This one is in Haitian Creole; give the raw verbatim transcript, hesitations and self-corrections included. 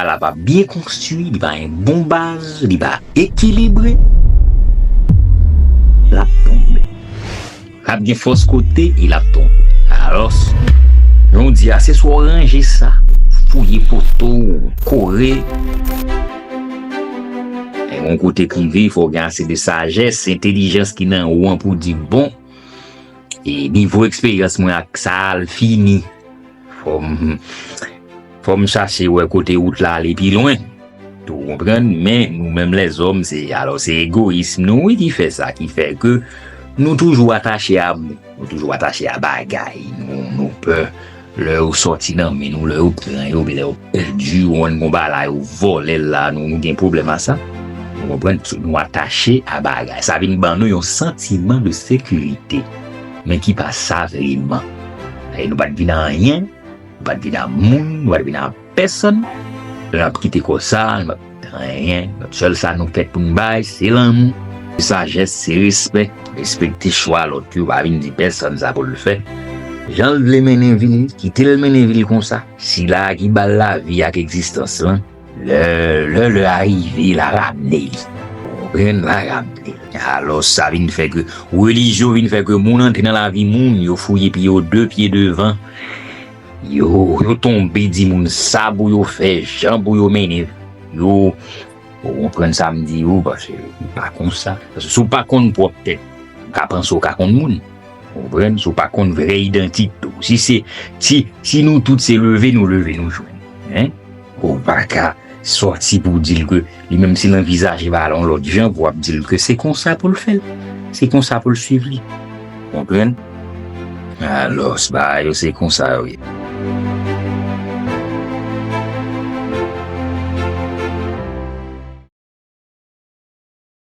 la pa byen konstwi, li pa gen bon baz, li pa ekilibre, l ap tonbe. L ap gen fòs kote, e l ap tonbe. Alòs, jan w di a, se swa w ranje sa, fouye poto w, kore. E yon kote k rive, fò w gen ase de sajès, entelijans ki nan ou an pou w di, bon, e nivo eksperyans mwen ak sa a, l fini. Fò m, fò m chache wè kote wout la ale pi lwen. Ou konprann? Men nou menm lèzòm, se, alò, se egoyis nou, wi, ki fè sa, ki fè ke nou toujou atache a moun, nou toujou atache a bagay, nou, nou pè lè yo sòti nan men nou, lè yo pran yo, lè yo pèdi yo, yon konba la, yo vòlè l la, nou, nou gen pwoblèm a sa. Ou konprann? Nou atache a bagay. Sa vin ban nou yon santiman de sekirite, men ki pa sa vrèman. E nou pa t vin anyen, nou pa t vin a moun, nou pa t vin a pèsonn. Lè n ap kite kò sa, nou pa t anyen. Lòt sèl sa nou fèt pou n bay, se lanmou, se sajès, se respè. Respekte chwa lòt yo, pa vin di pèsonn sa pou l fè. Jan l vle mennen vi l, kite l mennen vi l konsa. Sila a ki ba l lavi ak egzistans lan, lè, lè, lè a rive, l a ramne li. Ou konprann? L a ramne li. Alò, sa vin fè ke relijyon vin fè ke moun antre nan lavi moun, yo fouye pye yo de pye devan. Yo, yo tonbe di moun sa pou yo fè, jan pou yo mennen. Yo, ou konprann sa m di yo, paske pa konsa. Paske si w pa konn pwòp tèt, ou ka panse w ka konn moun. Ou konprann? Si w pa konn vrè idantite w. Si se, si, si nou tout se leve nou leve nou jwenn. Hein? Ou pa ka sòti pou di l ke li menm si l anvizaje bagay la yon lòt jan, pou w ap di l ke se konsa pou l fè l. Se konsa pou l swiv li. Konprann? Alò, bagay yo se konsa yo ye.